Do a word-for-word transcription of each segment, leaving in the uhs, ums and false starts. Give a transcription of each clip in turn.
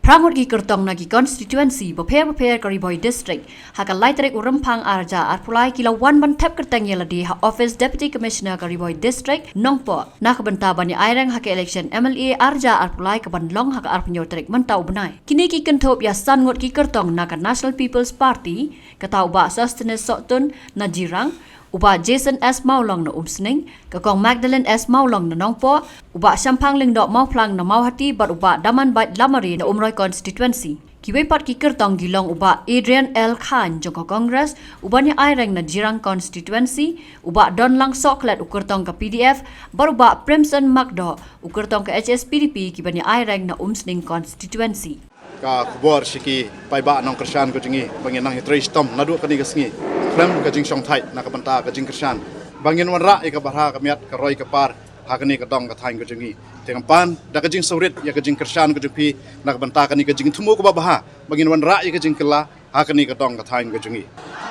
Phra ngut ki kyrtong na ki constituency bapher bapher ka Ri Bhoi District ha ka lai tarik u Rymphang arhajar arphew lai ki la wan ban thep kyrteng ïa lade ha office Deputy Commissioner ka Ri Bhoi District Nongpoh na ka bynta ban ïa aireng ha ka election M L A arhajar arphew lai ka ban long ha ka arphew hynñiew tarik mynta u bnai. Kine ki kynthup ïa san ngut ki kyrtong na ka National People's Party, kata u Bah Sosthenes Sohtun na Jirang, u Bah Jason S Mawlong na Umsning, ka Kong Magdalene S Mawlong na Nongpoh, u Bah Shemphang Lyngdoh Mawphlang na Mawhati bad u Bah Damanbait Lamare na Umroi constituency. Kiwei pat ki kyrtong ki long u Bah Adrian L Chyne jong ka Congress u ban ïa aireng na Jirang constituency, u Bah Donlang Sohkhlet u kyrtong ka P D F bad u Bah Premson Makdoh u kyrtong ka H S P D P ki ban ïa aireng na Umsning constituency. Ka khubor sha ki paidbah nongkyrshan ka jong ngi ba ngin nang ïatrei shitom naduh kane ka sngi khlem ka jingshongthait na ka bynta ka jingkyrshan ba ngin wanrah ïa ka bhara ka miat ka roi ka par ha kane ka dong ka thaiñ ka jong ngi. Te ngam pan da ka jingsngewrit ïa ka jingkyrshan ka jong phi na ka bynta kane ka jingthmu kaba bha ba ngin wanrah ïa ka jingkylla ha kane ka dong ka thaiñ ka jong ngi.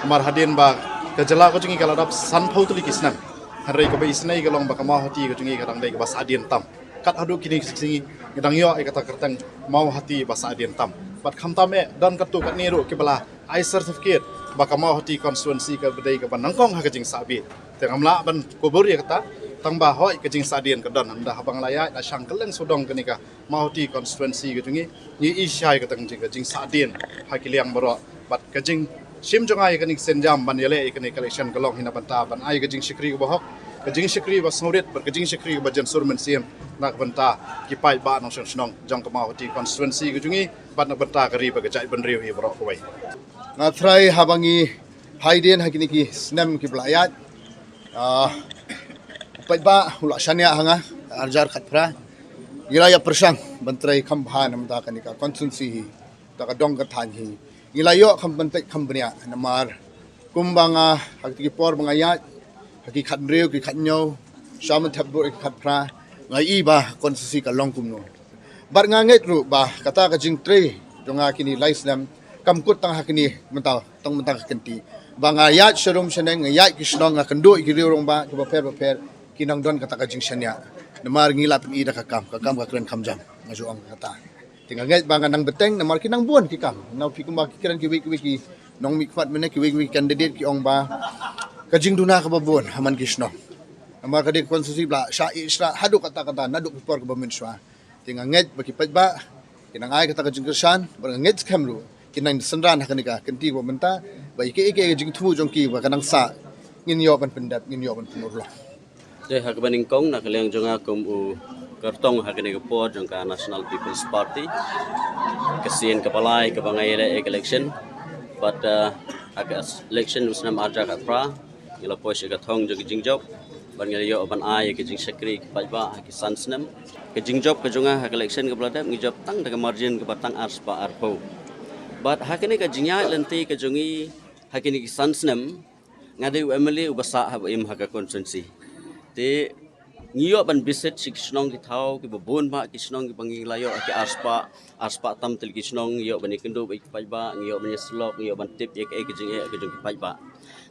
Namar hadien ba ka jylla ka jong ngi ka la dap sanphew tylli ki snem, hynrei kaba isynei ka long ba ka Mawhati ka jong ngi ka dang dei kaba sahdien tam. Kat haduh kine ki sngi ngi dang ïoh ïa kata ka kyrteng Mawhati ba sahdien tam. Bad khamtam eh don katto katne ruh kiba la ai certificate ba ka Mawhati constituency kaba dei kaba nyngkong ha ka jingsahbeh. Te ngam lah ban kubur ïa kata, tang ba hooid ka jingsahdien ka don, hynda haba nga la ïaid la shang kylleng sawdong kane ka Mawhati constituency ka jong ngi, ngi i shai ka tang jing ka jingsahdien ha ki liang baroh. Bad ka jingshim jong nga ïa kane ka sienjam ban ïaleh ïa kane ka election ka long hi na bynta ban ai ka jingshakri kaba hok, ka jingshakri ba sngewrit bad ka jingshakri kaba jensur mynsiem na ka bynta ki paidbah nongshong shnong jong ka Mawhati constituency ka jong ngi bad na ka bynta ka ri bad ka jaitbynriew hi baroh kawei. Nga tharai haba ngi haidien ha kine ki snem kiba la ïaid, ah, u paidbah u la shaniah ha nga arhajar khatphra. Ngi la ïa pyrshang ban trei kham bha na ka bynta kane ka constituency hi, ta ka dong ka thaiñ hi. Ngi la ïoh kham ban peit kham bniah namar kumba nga ha kito ki por ba nga ïaid ha ki khathynriew ki khathynñiew, sha ban thep buh ki khatphra, nga i ba constituency ka long kumno. Bad nga ngeit ruh ba kata ka jingtrei jong nga kine lai snem kam kut tang ha kine mynta, tang mynta ka kynti. Ba nga ïaid sharum shaneng, nga ïaid ki shnong, nga kynduh ïa ki riew rangbah kiba pher bapher, ki nang don kata ka jingshaniah. Namar ngi la pyni da ka kam, ka kam ka kren kham jam, nga ju ong kata. Te nga ngeit ba nga nang bteng namar ki nang bun ki kam. Nang phi kumba ki kren kiwei kiwei ki nongmihkhmat mynne, kiwei kiwei ki candidate ki ong ba ka jingduna kaba bun ha man ki shnong. Namar ka dei ka constituency ba la shah ïeh shrah haduh katta katta naduh ki por kiba mynshuwa. Te nga ngeit ba ki paidbah ki nang ai kata ka jingkyrshan, bad nga ngeit skhem ruh kin nang synran ha kane ka kynti kaba mynta ba ïa kiei kiei ka jingthmu jong ki ba ka nang sah, ngin ïoh ban pyndep, ngin ïoh ban pynurlong. Te ha kaba nyngkong na ka liang jong nga kum u kyrtong ha kane ka por jong ka National People's Party, ka sien kaba lai kaba nga ïaleh ïa ka election. Bad, ah, ha ka election u snem arhajar khatphra ngi la poi sha ka thong jong ka jingjop bad ngi la ïoh ban ai ïa ka jingshakri ki paidbah ha ki san snem. Ka jingjop ka jong nga ha ka election kaba la dep ngi jop tang da ka margin kaba tang arspah arphew. Bad ha kane ka jingïaid lynti ka jong ngi ha kine ki san snem, nga dei u M L A uba sah haba im ha ka constituency. Te ngi ïoh ban visit sha ki shnong ki thaw kiba bun bha, ki shnong kiba ngi la ïoh ha ki arspah, arspah tam tylli ki shnong, ngi ïoh ban ïakynduh bad ki paidbah, ngi ïoh ban ïasyllok, ngi ïoh ban tip ïa kaei ka jingeh ka jong ki paidbah.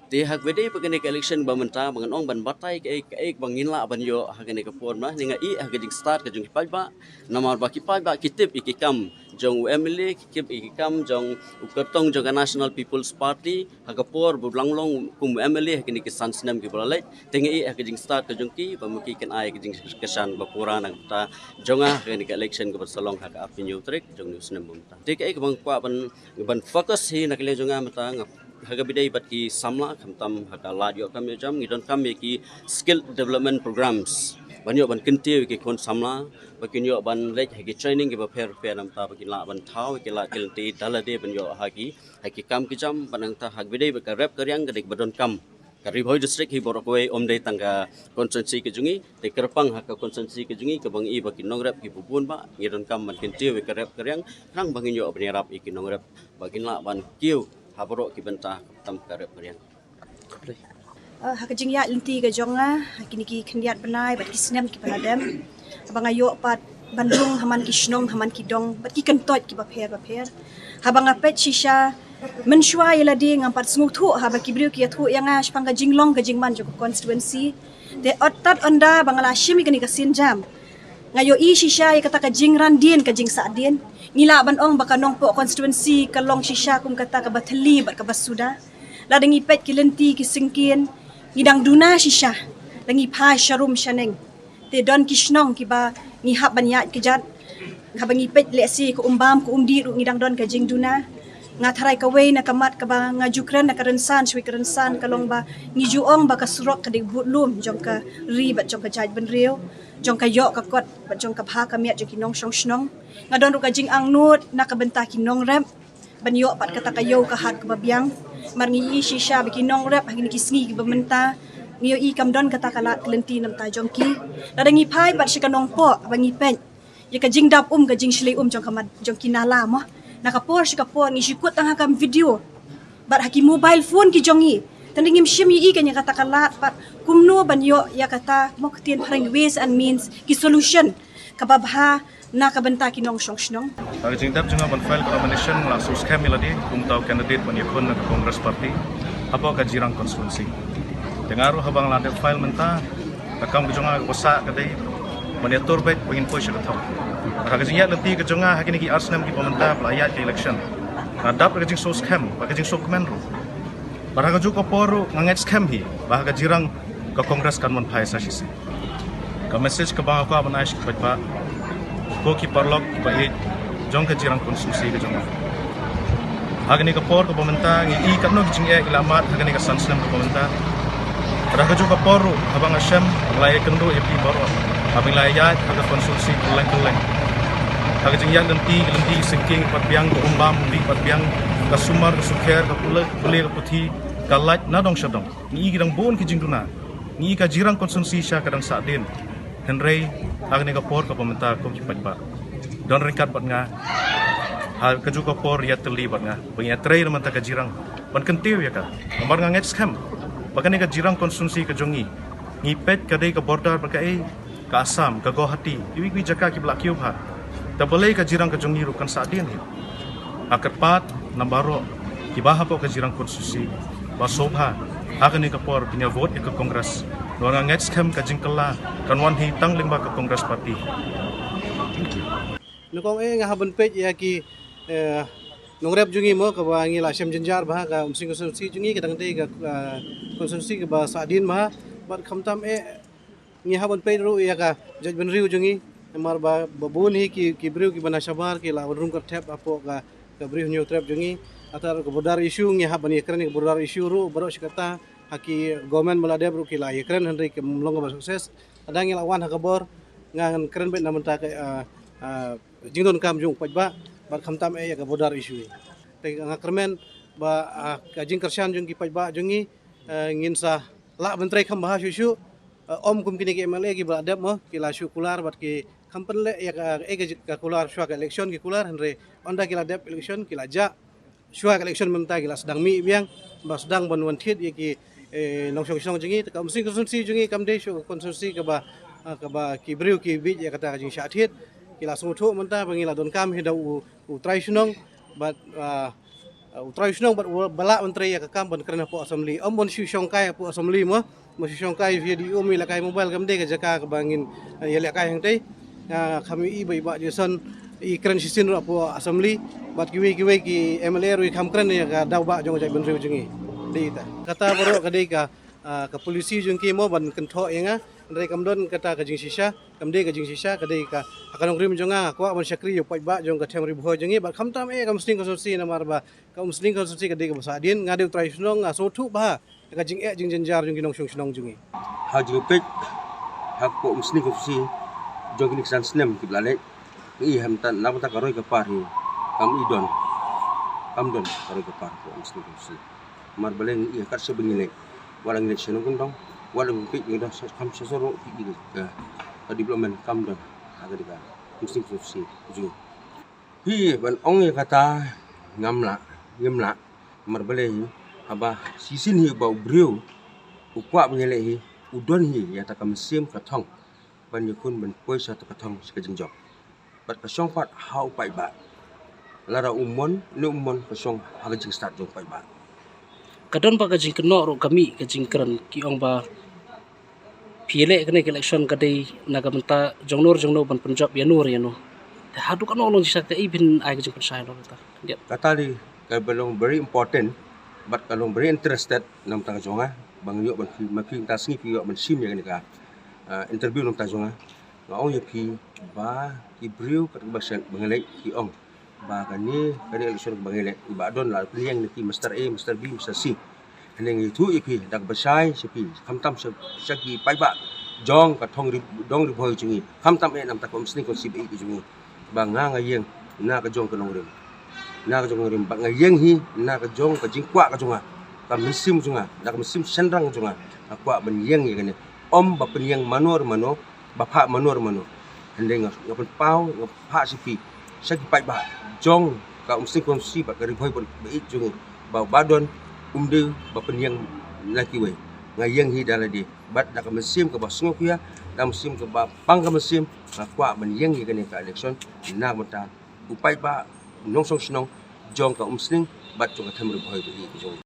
Te ha kaba dei pat kane ka election ba mynta ba ngan ong ban batai kaei kaei ba ngin lah ban ïoh ha kane ka por mynta, nga ïohi ha ka jingstad ka jong ki paidbah. Namar ba ki paidbah ki tip ïa ki kam jong u M L A, ki tip ïa ki kam jong u kyrtong jong ka National People's Party ha ka por ba u dang long kum u M L A ha kine ki san snem kiba la leit. Te nga ïohi ha ka jingstad ka jong ki ba ma ki kan ai ka jingkyrshan ba pura na ka bynta jong nga ha kane ka election kaba sa long ha ka arphew hynñiew tarik jong une u snem ba mynta. Te kaei kaba nga kwah ban, ban focus hi na ka liang jong nga mynta, nga ha kaba dei bad ki samla, khamtam ha ka lad ïoh kam ïoh jam, ngi donkam ïa ki skill development programs ban ïoh ban kyntiew ïa ki khun samla ba kin ïoh ban leit ha ki training kiba pher pher na ka bynta ba kin lah ban thaw ïa ki lad ki lynti da lade ban ïoh ha ki, ha ki kam ki jam. Bad nangta ha kaba dei bad ka rep ka riang ka dei kaba donkam ka Ri Bhoi District hi baroh kawei, ym dei tang ka constituency ka jong ngi, te kyrpang ha ka constituency ka jong ngi kaba ngi i ba ki nongrep kiba bun bha, ngi donkam ban kyntiew ïa ka rep ka riang khnang ba ngin ïoh ban ïarap ïa ki nongrep ba kin lah ban kiew ha baroh ki bynta khamtam ka rep ka riang. Ah, ha ka jingïaid lynti ka jong nga ha kine ki khyndiat bnai bad ki snem kiba la dep, haba nga ïoh pat ban rung ha man ki shnong, ha man ki dong bad ki kyntoit kiba pher bapher, haba nga peit shisha mynshuwa ïa lade, ngam pat sngewthuh haba ki briew ki ïathuh ïa nga shaphang ka jinglong ka jingman jong ka constituency. Te ot tad ynda ba nga la shim ïa kane ka sienjam, Nga ïohi shisha ïa kata ka jingran dien ka jingsahdien. Ngi lah ban ong ba ka Nongpoh constituency ka long shisha kum kata kaba thylli bad kaba suda. Lada ngi peit ki lynti ki syngkien, ngi dang duna shisha. Lada ngi phai sharum shaneng, te don ki shnong kiba ngi hap ban ïaid kjat. Haba ngi peit lehse ka Umbam ka Umdih ruh ngi dang don ka jingduna. Nga tharai kawei na ka mat kaba nga ju kren na ka rynsan shwa ka rynsan ka long ba ngi ju ong ba ka surok ka dei budlum jong ka ri bad jong ka jaitbynriew, jong ka ïoh ka kot bad jong ka bha ka miat jong ki nongshong shnong. Nga don ruh ka jingangnud na ka bynta ki nongrep ban ïoh pat kata ka ïew ka hat kaba biang. Mar ngi ïohi shisha ba ki nongrep ha kine ki sngi kiba mynta, ngi ïohi kam don kata ka lad ka lynti na bynta jong ki. Lada ngi phai pat sha ka Nongpoh ba ngi peit ïa ka jingdap um, ka jingshlei um jong ka mat, jong ki nala mo. Na ka por sha ka por ngi shu kut tang ha ka video bad ha ki mobile phone ki jong ngi. Tang ngim shym ïohi kane kata ka lad bad kumno ban ïoh ïa kata, mo, ka ktien phareng ways and means, ki solution kaba bha na ka bynta ki nongshong shnong. Ha ka jingdap jong nga ban file ka nomination, nga la shu skhem ïa lade kum uta u candidate ban ïakhun na ka Congress Party hapoh ka Jirang constituency. Te nga ruh haba nga la dep file mynta, ka kam ka jong nga kaba sah ka dei ban ïatur beit ba ngin poi sha ka thong. Ha ka jingïaid lynti ka jong nga ha kine ki ar snem kiba mynta ba la ïaid ka election, nga dap da ka jingsngewskhem bad ka jingsngewkmen ruh. Bad ha kajuh ka por ruh nga ngeit skhem hi ba ha ka Jirang ka Congress kan wan phai sa shisien. Ka message kaba nga kwah ban ai sha ki paidbah, ko ki paralok kiba ïeit jong ka Jirang constituency ka jong nga. Ha kane ka por kaba mynta ngi i katno ki jingeh ki la mad ha kane ka san snem kaba mynta. Bad ha kajuh ka por ruh haba nga shem, nga la ïakynduh ïa phi baroh haba ngi la ïaid ha ka constituency kylleng kylleng. Ha ka jingïaid lynti, ka lynti syngkien pat biang, ka Umbam Umdih pat biang, ka sumar ka sukher, ka pule, pule ka puthi, ka lait na dong sha dong. Ngi i ki dang bun ki jingduna. Ngi i ka Jirang constituency shisha ka dang sahdien. Hynrei ha kane ka por kaba mynta, ko ki paidbah, don ryngkat bad nga ha kajuh ka por, ïatylli bad nga ba ngin ïatrei na bynta ka Jirang ban kyntiew ïa ka. Namar nga ngeit skhem ba kane ka Jirang constituency ka jong ngi, ngi peit ka dei ka border bad kaei, ka Assam, ka Guwahati, kiwei kiwei jaka kiba la kiew bha. Te balei ka Jirang ka jong ngi ruh kan sahdien hi. Nga kyrpad na baroh kiba hapoh ka Jirang constituency ba sngewbha ha kane ka por ban ïa vote ïa ka Congress. Namar nga ngeit skhem ka jingkylla kan wan hi tang lyngba ka Congress Party. Thank you. Nyngkong eh nga hap ban peit ïa ki, eh, nongrep jong ngi mo, kaba ngi la shem jynjar bha, ka Umsning constituency jong ngi ka dang dei ka, eh, constituency kaba sahdien bha. Bad khamtam eh ngi hap ban peit ruh ïa ka jaitbynriew jong ngi. Namar ba, ba bun hi ki, ki briew kiba na shabar ki la wan rung kyrthep hapoh ka, ka Bri Hynñiewtrep jong ngi. Ata ruh ka border issue ngi hap ban ïakren ïa ka border issue ruh, baroh shi katta ha ki government ba la dep ruh ki la ïakren, hynrei kam long kaba success. Lada ngi la wan ha ka bor, ngan kren beit na bynta ka, ah, ah, jingdonkam jong u paidbah bad khamtam eh ïa ka border issue. Te nga kyrmen ba, ah, ka jingkyrshan jong ki paidbah jong ngi, eh, ngin sa lah ban trei kham bha shuh shuh. Eh, ym kum kine ki M L A kiba la dep mo, ki la shu kular bad ki kham pynleh ïa ka, eh, ka, ka kular shuwa ka election ki kular, hynrei ynda ki la dep election ki la jah. Shuwa ka election mynta ki la sdang mih biang, ba sdang ban wan thied ïa ki, eh, nongshong shnong jong ngi. Te ka Umsning constituency jong ngi kam dei shuh ka constituency kaba, ah, kaba ki briew ki bieit ïa kata ka jingshah thied. Ki la sngewthuh mynta ba ngi la donkam hi da u, u trai shnong bad, ah, u trai shnong bad u ba lah ban trei ïa ka kam ban kren hapoh assembly. Ym ban shu shongkai hapoh assembly mo. Mo shu shongkai, ïa di um ïalehkai mobile, kam dei ka jaka kaba ngin, eh, ïalehkai hangtei. Nga kham ïohi ba i Bah Jason i kren shisien ruh hapoh assembly bad kiwei kiwei ki M L A ruh i kham kren ïa ka daw bah jong ka jaitbynriew jong ngi. Dei ita. Kata baroh ka dei ka, ah, ka policy jong ki mo ban kynthoh ïa nga. Hynrei kam don kata ka jingshisha, kam dei ka jingshisha, ka dei ka, ha ka nongrim jong nga, nga kwah ban shakri ïa u paidbah jong ka Them Ri Bhoi jong ngi bad khamtam eh ka Umsning constituency, namar ba ka Umsning constituency ka dei kaba sahdien. Nga dei u trai shnong, nga sngewthuh bha ïa ka jingeh jingjynjar jong ki nongshong shnong jong ngi. Ha jingpeit hapoh Umsning constituency jong kine ki san snem kiba la leit, ngi i hangta na bynta ka roi ka par hi kam i don, kam don ka roi ka par hapoh Umsning constituency. Namar balei, ngi i ha kat sha ba ngi leit, wat la ngi leit sha nongkyndong, wat la ngi peit ngi don sha, kam sha surok, ngi i ka, ka development kam don ha ka dei ka Umsning constituency jong ngi. Hi ban ong ïa kata ngam lah, ngim lah. Namar balei, haba shisien hi ba u briew u kwah ban ïaleh hi, u don hi ïa ta ka mynsiem ka thong ban ïakhun ban poi sha ta ka thong sha ka jingjop. Bad ka shong pat ha u paidbah. Lada u mon ne um mon, ka shong ha ka jingstad jong u paidbah. Ka don ba ka jingkynnoh ruh ka mih ka jingkren, ki ong ba Phi leh kane ka election ka dei na ka bynta jong no jong no ban pynjop ïa no ïa no. Te haduh katno long jingshai, kaei phin ai ka jingpynshai noh kata. Yep. Kata dei kaba long very important bad ka long very interested na bynta ka jong nga. Ba nga ïoh ban phi, ma phi mynta sngi phi ïoh ban shim ïa kane ka, ah, interview na bynta jong nga. Nga ong ïa phi ba ki briew katba shen ba nga leh ki ong ba kane, kane election ba nga leh, ba don la pynïeng na ki Mister A, Mister B, Mister C. Hynrei nga ïathuh ïa phi da kaba shai sha phi, khamtam sha, sha ki paidbah jong ka thong Ri, dong Ri Bhoi jong ngi, khamtam eh na bynta ka Umsning Constituency ba ïeit ka jong ngi, ba nga, nga ïeng na ka jong ka nongrim, na ka jong ka nongrim, ba nga ïeng hi na ka jong ka jingkwah ka jong nga, ka mynsiem jong nga, da ka mynsiem shynrang jong nga, nga kwah ban ïeng ïa kane. Ym ba pynïeng mano re mano, ba phah mano re mano. Hynrei nga, nga pynpaw, nga phah sha phi, sha ki paidbah jong ka Umsning Constituency bad ka Ri Bhoi ba ïeit jong ngi, ba, ba don, um dei ba pynïeng na kiwei. Nga ïeng hi da lade bad da ka mynsiem kaba sngewkhia, da ka mynsiem kaba pang ka mynsiem, nga kwah ban ïeng ïa kane ka election na ka bynta u paidbah, u nongshong shnong jong ka Umsning bad jong ka them Ri Bhoi ba ïeit jong ngi.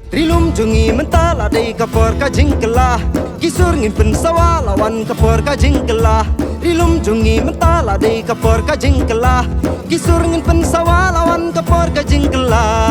Ri lum jong ngi mynta la dei ka por ka jingkylla. Ki sur ngin pynsawa la wan ka por ka jingkylla. Ri lum jong ngi mynta la dei ka por ka jingkylla. Ki sur ngin pynsawa la wan ka por ka jingkylla.